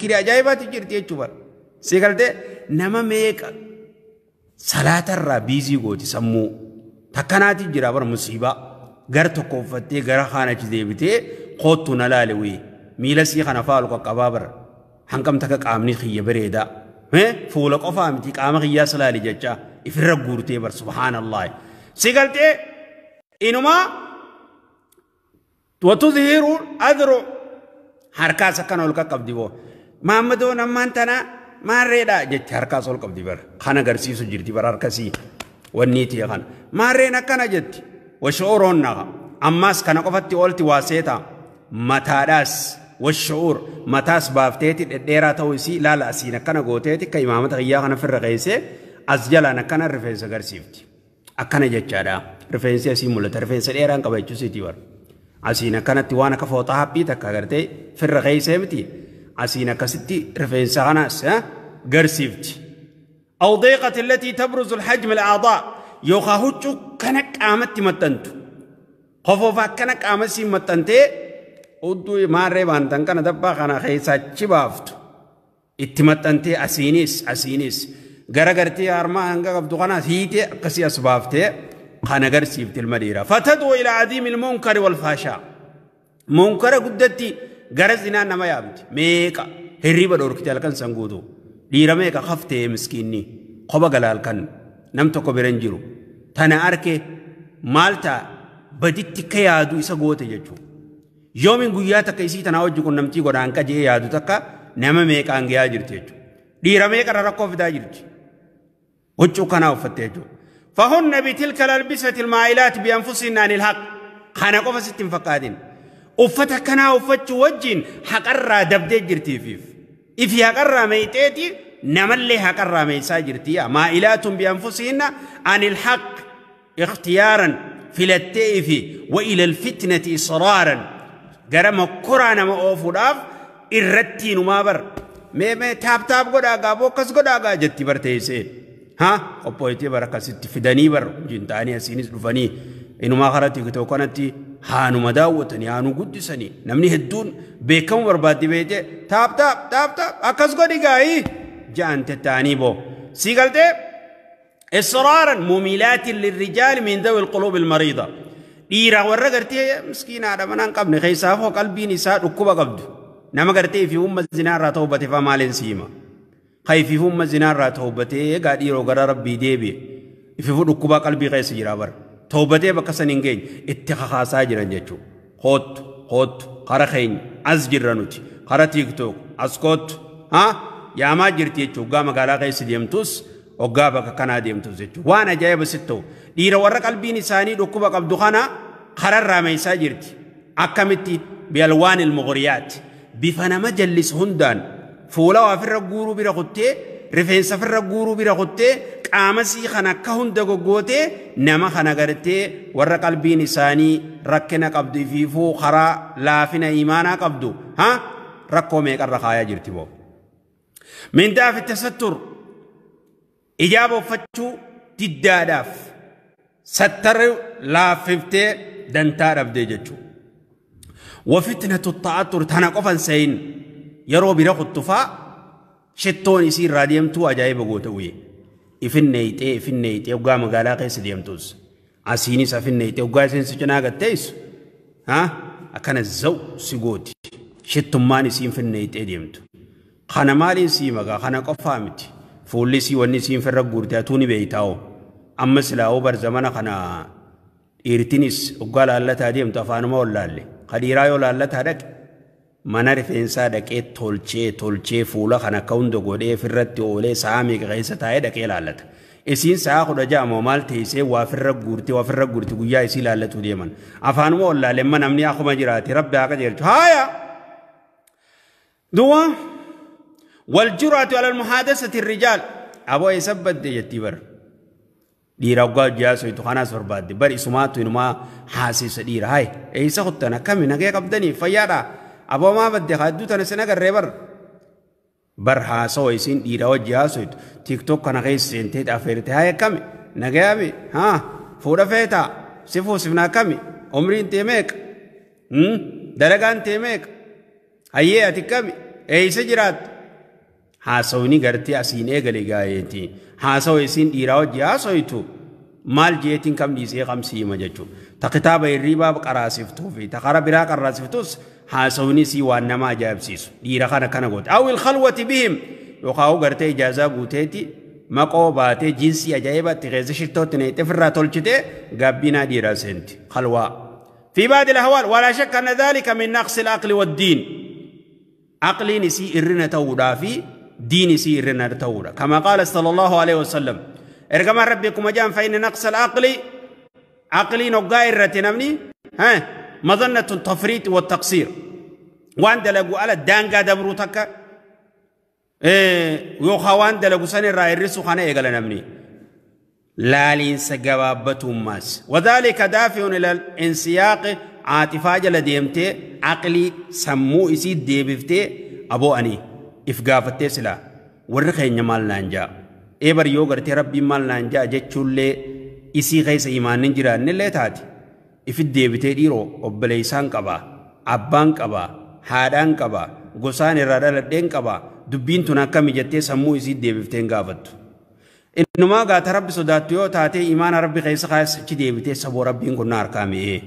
Zikrii ajaa'ibaati jirti jechuudha. Si galtee nama meeqa salaatarraa biizii gooti sammuu takkanaati jira bara musiibaa gara tokko uffattee gara kaan achi deebitee koottu na laale wii miila sii kana faalu qaqqabaa bara hanqam takka qaamni kiyya bareedaa fuula qofaa miti qaama kiyyaas laali jecha ifirra guurtee bar subhaanallah si galtee inumaa watudhiru adru harkaas akkana ol qaqqabdi boo maammadoon ammaan tana maarreedha jetti harkaas ol qabdi bar kana agarsiisu jirti bar harkasii wanni ta'e kana maarreen akkana jetti washuuroon naqa ammaas kana qofatti oolti waa seeta mataadhaas washuur mataas baafteeti dhedheeraa ta'uu isii ilaala asiin akkana gooteeti ka imaamata kiyyaa kana firra qeessee as jalaan akkana rifeensa agarsiifti akkana jechaadha rifeensi asii mul'ata rifeensa dheeraan qaba jechuusiiti bar asiin akkanatti waan akka fooxaa haphii takka agartee firra qeessee miti asiin akkasitti rifeensa kanaas garsiifti. أو ضيقة التي تبرز الحجم الأعضاء يوخا هجو كنك آمت متنتو خفوفا كنك آمسي متنتي ودو ماري بانتن كان دبا خنا خيسا چبافتو اتمتنتي أسينيس أسينيس غرغرتي أرما هنگا قبضو خنا هيتي قسي أسبافتي خنا غرسيفت المديرة فتدعو إلى عديم المنكر والفحشاء منكر قدتي غرزنا نما يابتي ميكا هريبا دوركتي الكن سنگودو dhiira meeqa haftee miskiinni qoba galaalkan nam tokko bira hin jiru tana arke maal ta'a baditti ka yaadu isa goote jechuudha. Yoomin guyyaa takka isii tanaa hojii qunnamtii godhaan qajee yaadu takka nama meeqaan gahaa jirti jechuudha. Dhiira meeqa rakkoo fidaa jirti. Huccuu kanaa uffatte jechuudha. فهن بتلك الألبسة المائلات بأنفسهن عن الحق kana qofa sitti hin fakkaatin. Uffata kanaa uffachuu wajjin haqarraa dabdee jirtiifiif. Ifi haqarraa meeyxeeti namallee haqarraa meeysaa jirti. Maa'ilaatun bi'anfusihinna anil haq ikhtiyaaran filattee ifi wa ila alfitnati israaran gara mokkoraa nama oofuudhaaf irratti numaa bar. Mee mee taap taap godhaa gaa bokkas godhaa gaa jetti barteessee. Ha qophooytee bara akkasitti fidanii bar jintaanii asiinis dhufanii inumaa karaa TikTok kanatti haanuma daawwatanii haanu guddisanii namni hedduun beekamu barbaaddi beekte taap taap taap taap akkas godhi gaa'ii ja'an tattaanii boo sii galtee israaran mumilaatin lirrijaali min dawi alquluubi almariida dhiira warra gartee miskiinaadha mana hin qabne keessaafoo qalbiin isaa dhukkuba qabdu nama gartee fi umma zinaarraa ta'ubbate faa maaliin siima kayfiif umma zinaarraa ta'ubbatee egaa dhiiroo gara rabbii deebi'e ififu dhukkubaa qalbii keessa jira bara toobatee bakka san hin geenye itti kakaasaa jiran jechuudha. Koottu koottu kara keenya as jirra nuti kara TikTok as koottu haa yaamaa jirti jechuudha. Hoggaa magaalaa keessa deemtus hoggaa bakka kanaa deemtus jechuudha. Waan ajaa'iba sitti ta'u dhiira warra qalbiin isaanii dhukkuba qabdu kana kararraa meeshaa jirti. Akkamitti bi'alwaan ilmughriyaat bifa nama jallisu hundaan fuula waa ofirra guuruu bira kuttee rifeensa ofirra guuruu bira kuttee qaama sii kana akka hunda goggootee nama kana gartee warra qalbiin isaanii rakkina qabdu ifiifuu karaa laafina imaanaa qabdu ha rakkoo meeqarra kaayaa jirti boo. Mindaa fi tasattur ijaaba uffachuu diddaadhaaf sattarri laaffiftee dantaa dhabdee jechuudha. Wafitnatu ta'attur tana qofan sayin yeroo bira kuttufaa shittoon isii irraa deemtuu ajaa'iba goota uye. Ifinneeyxee ifinneeyxee hoggaa magaalaa keessa deemtus asiinis afinneeyxee hoggaa isheen si cinaa gatteessu akkana zaw si gooti shittummaan isiin finneeyxee deemtu. Kana maaliin sii magaa kana qofaa miti fuulli sii wanni isiin firra guurte atuu ni beeytaa'oo amma silaa'oo bar zamana kana dhiirtinis hoggaa laallataa deemtu afaanuma wallaalle ka dhiiraa yoo laallataa dhaqe mana rifeensaa dhaqee tolchee tolchee fuula kana akka hunda godhee ofirratti oolee sa'a meeqa keessa taa'ee dhaqee laallata. Isiin sa'a 16 moo maal teessee waa ofirra guurtee waa ofirra guurte guyyaa isii laallatu deeman. Afaanuma wallaalee amma namni akkuma jiraate rabbi haa qajeelchu. Haaya! Duwwaa waljuraatu alal muhaadasati rijaal aboo eessa badde jettii bara. Dhiira hoggaa hojii soitu kanaas barbaadde bari isumaatu inumaa haasisa dhiira haye eessa kuttan akkami nagee qabdanii fayyaadhaa. Aboo maa badde hadduu tana sin agarree bar bar haasawaa isiin dhiira wajji haasoitu TikTok kana keessa seentee afeerte haa akkami nagayaami haa fuudha feetaa si fuusifna akkami umriin tee meeqa dalagaan tee meeqa hayyee ati akkami eessa jiraattu Haasawni gartee asiin eegale gaayeeti. Haasawa isiin dhiiraa wajji haasawitu maal jeetiin kam dhiisee kam siima jechuudha. Ta kitaaba hirriibaa qaraasiftuu fi ta kara biraa qaraasiftus haasawni isii waan nama ajaa'ibsiisu. Dhiira kana kana goote. Awil khalwati bihim yookaan gartee ijaazaa guuteeti maqoo baatee jinsii ajaa'ibaatti keessa shittootti neexee ofirraa tolchitee gaabbinaa dhiiraa seenti. Khalwaa. في بعض الأحوال ولا شك أن ذلك من نقص العقل والدين. عقلي نسي إرنا تودا في دين سي إرنا تودا كما قال صلى الله عليه وسلم إرجما ربكم جان فإن نقص العقل عقلي نقائر رتنمني ها مظنة التفريط والتقصير وان دلقوا على الدانقا دبرو تكا إيه ويوخا دلقوا سنة رأي الرسو خانا إيقال نمني لا لينس جوابتهم ماس وذلك دافع إلى الانسياق عاطفة جل ديمتي عقلي سمو إسي ديبفتي أبو أني إفقافتي سلا ورخي مال نانجا إبر يوغرتي ربي مال نانجا جتشولي إسي غيس إيمان نجران نلي تاتي إفد ديبتي ديرو أبليسان قبا أبان قبا هادان قبا غسان الرادال قبا دبين تناكمي جتي سمو إسي ديبفتين قافتو إنما قات ربي صداتيو تاتي إيمان ربي غيس خاص ديبتي سبو ربي نار كامي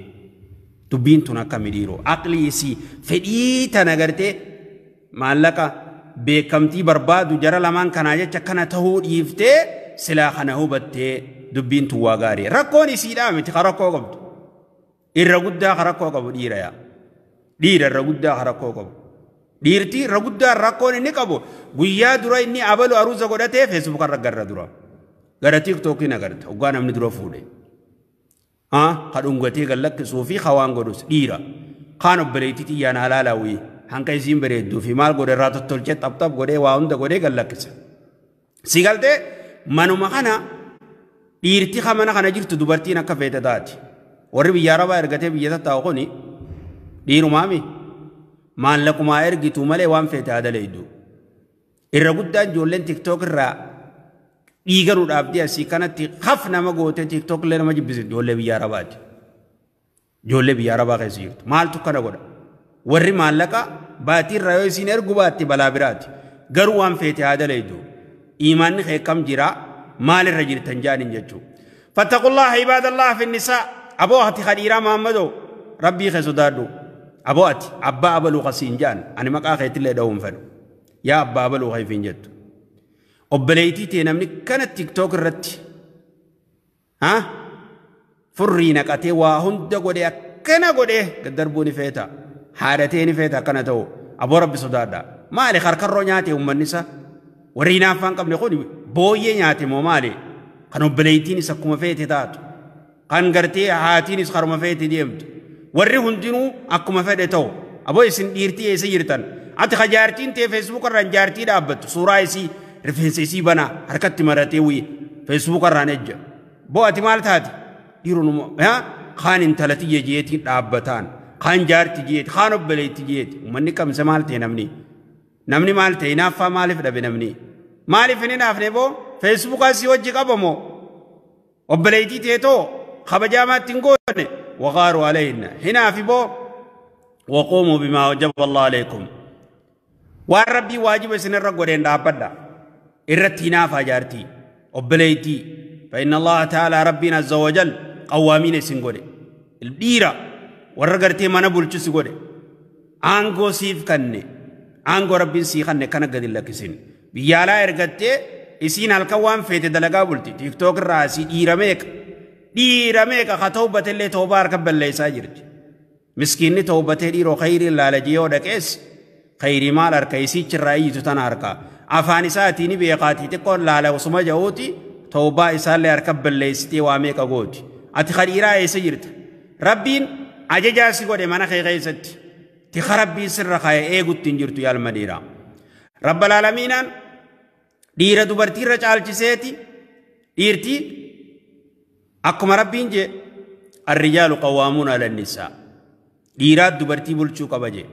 دبين تناكمي ديرو عقلي إسي فدي تناغرتي مالك beekamtii barbaadu jara lamaan kanaa jecha kana tahuu dhiiftee silaa kana hubattee dubbiin tun waa gaarii. Rakkoon isiidhaa miti ka rakkoo qabdu. Irra guddaa ka rakkoo qabu dhiira yaa. Dhiira irra guddaa ka rakkoo qabu. Dhiirtii irra guddaa rakkoon inni qabu guyyaa dura inni abalu aruuza godhatee feesbuuka irra garra dura. Gara tiiktookiin agarta hoggaa namni dura fuudhe. Ka dhungatee gad lakkisuu fi ka waan godhus dhiira. Kaan obboleettii xiyyaan halaalaawii. Hanqa isiin bareedduu fi maal godhe irraa tottolchee xapxap godhee waa hunda godhee gad lakkisa. Si galtee manuma kana dhiirti mana kana jirtu dubartiin akka feete taati. Warri biyya arabaa ergatee biyya tattaa'u kuni dhiirumaami maallaqumaa ergitu malee waan feete adalee. Irra guddaan ijoolleen tiktook irraa dhiiganuudhaaf asii kanatti haf nama gootee tiktook illee nama jibbisiisu ijoollee biyya arabaati. Ijoollee biyya arabaa keessa jirtu. Maaltu kana godha? Warri maallaqa baatii irraa yoo isiin ergu baatti balaa biraati. Garuu waan feete haa dalaydu. Iimaanni kee kam jira maalirra jirtan jaaniin jechuudha. Fattaqullaha ibaadallaha fi nisaa. Aboo ati khadiiraa Muhammadoo rabbii kee sodaadhu. Aboo ati abbaa abaluu qasiin jaan ani maqaa keetillee dha'uun fedhu. Yaa abbaa abaluu keefiin jettu. Obboleettii tee namni kana tiktook irratti furrii naqatee waa hunda godhee akkana godhee gaddarbuu ni feeta. Haadhatee ni feeta akkana ta'u aboo rabbi sodaadha. Maali harkarroo nyaate uummanni isaa warri hinaaffaan qabne kun booyyee nyaate moo maali? Kan obboleettiinis akkuma feete taatu kan gartee haatiinis karuma feete deemtu warri hundinuu akkuma fedhe ta'u aboo isin dhiirtii eessa jirtan ati ka jaartiin tee feesbuuk irraan jaartii dhaabbattu suuraa isii rifeensa isii banaa harkatti maratee wii feesbuuk irraan ejja boo ati maal taate dhiiruma kaan intala tiyya jeetiin dhaabbataan. Kaan jaarti jeeti, kaan obboleetti jeeti. Uummanni kamsa maal ta'e namni? Namni maal ta'e? Hinaaffaa maaliif dhabe namni? Maaliif hin hinaafne boo? Feesbuukaa si wajji qabamoo? Obboleettii teetoo kabajaa maatti hin goone? Waqaaru alayhinna. Hinaafi boo? Waquumuu bimaa wajjaba Allah alaykum. Waan rabbii waajiba isinirra godheen dhaabbadha. Irratti hinaafaa jaartii. Obboleettii. Fa inna Allah ta'ala rabbiin azza wajal qawwaamiina isin godhe. Dhiira. Warra gartee mana bulchisi godhe aangoo siif kanne aangoo rabbiin sii kanne kana gadi lakkisin biyya alaa ergattee isiin halkan waan feete dalagaa bulti tiiktook irraa asii dhiira meeqa ka tawbatellee tawbaa harka balleessaa jirti miskiinni tawbatee dhiiroo khayrii laalajee yoo dhaqees khayrii maal harka isiichirraa iyyitu tana harka afaan isaatii ni beekaatii xiqqoon laala osuma ja'uuti tawbaa isaallee harka balleessitee waa meeqa gooti ati ka dhiiraa eessa jirta rabbiin ajajaa si godhe mana kee keessatti tika rabbiin sirra kaa'e eegutti hin jirtu yaalma dhiiraa. Rabbal aalamiinaan dhiira dubartiirra caalchiseeti dhiirtii akkuma rabbiin jee arrijaalu qawwaamuun ala nisaa dhiiraa dubartii bulchuu qaba jee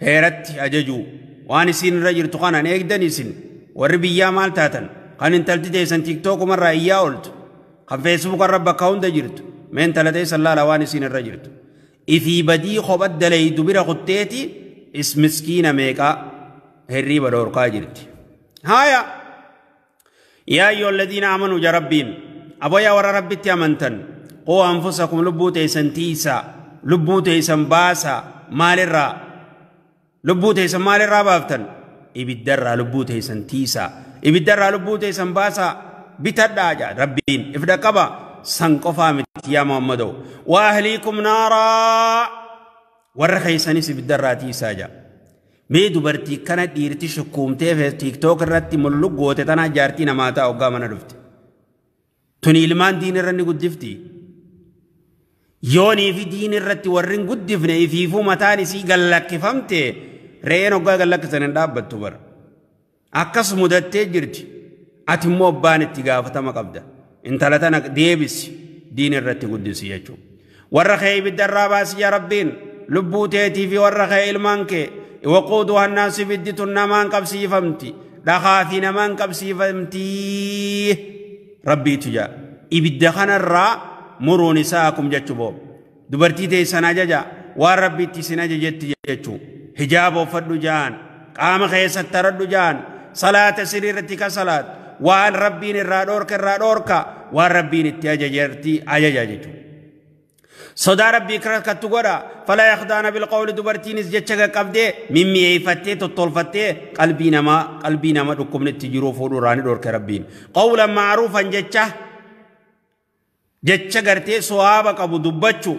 heeratti ajajuu waan isin irra jirtu kanaan eegdan isin warri biyyaa maal taatan kan intalti teessan tiiktookumarraa iyyaa ooltu kan feesbuukarra bakka hunda jirtu mee intala teessan laala waan isin irra jirtu. Ifii badii kopha dalaydu bira kutteeti is miskiina meeqaa hirriiba dhoorkaa jirti. Haaya yaa ayyuha alladhiina aamanuu ja rabbiin aboyaa warra rabbitti amantan quu anfusakum lubbuu teessan tiisaa lubbuu teessan baasaa maalirraa lubbuu teessan maalirraa baaftan ibiddarraa lubbuu teessan tiisaa ibiddarraa lubbuu teessan baasaa bitadhaa ja rabbiin if dhaqqaba san qofaa miti yaa Muhammadoo wa ahliikum naaraa warra keessanis ibiddarraa tiisaa ja. Mee dubartii kana dhiirti shukkuumtee TikTok irratti mulluq goote tanaa jaartii namaa ta'a hoggaa mana dhufte. Tuni ilmaan diin irra ni guddifti. Yoonii fi diin irratti warri hin guddifne ifiifuu mataan isii gallakkifamte re'een hoggaa gallakkisan hin dhaabbattu bara. Akkas mudattee jirti. Ati immoo abbaan itti gaafatama qabda. Intala tana deebisi diin irratti guddisi jechuudha. Warra kee ibiddarraa baasi yaa rabbiin lubbuu teetii fi warra kee ilmaan kee وقودها الناس بدت نمان قبسي فمتي دخافي نمان قبسي فمتي ربي تجا إبدخن الراء مروا نساءكم جتشبو دبرتي تي سناجا وربي تي سناجا جت جتشو حجاب وفدو جان قام خيس تردو جان صلاة سريرتك صلاة وان ربي الراء دورك الراء دورك وان ربي التاجا جرتي أجا جتشو صدا ربي كركت غورا فلا يخدعن بالقول دبرتينس جچغا قبدي ميمي ايفتي تطولفتي قلبي نما قلبي نما دكمن تجيرو فودو راني دورك ربين قولا معروفا جچا جچا غرتي ثواب قبو دبچو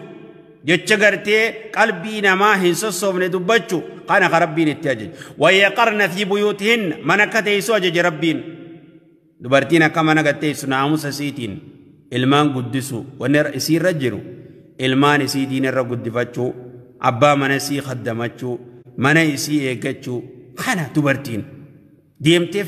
جچا غرتي قلبي نما هنسسوفن دبچو قانا ربين اتجج ويقرن في بيوتهن منكته سوجج ربين دبرتينا كما نغتي سناموس سيتين ilmaan guddisu wanni isiirra jiru ilmaan isii diinarra guddifachuu abbaa mana isii khaddamachuu mana isii eeggachuu kana dubartiin deemtee.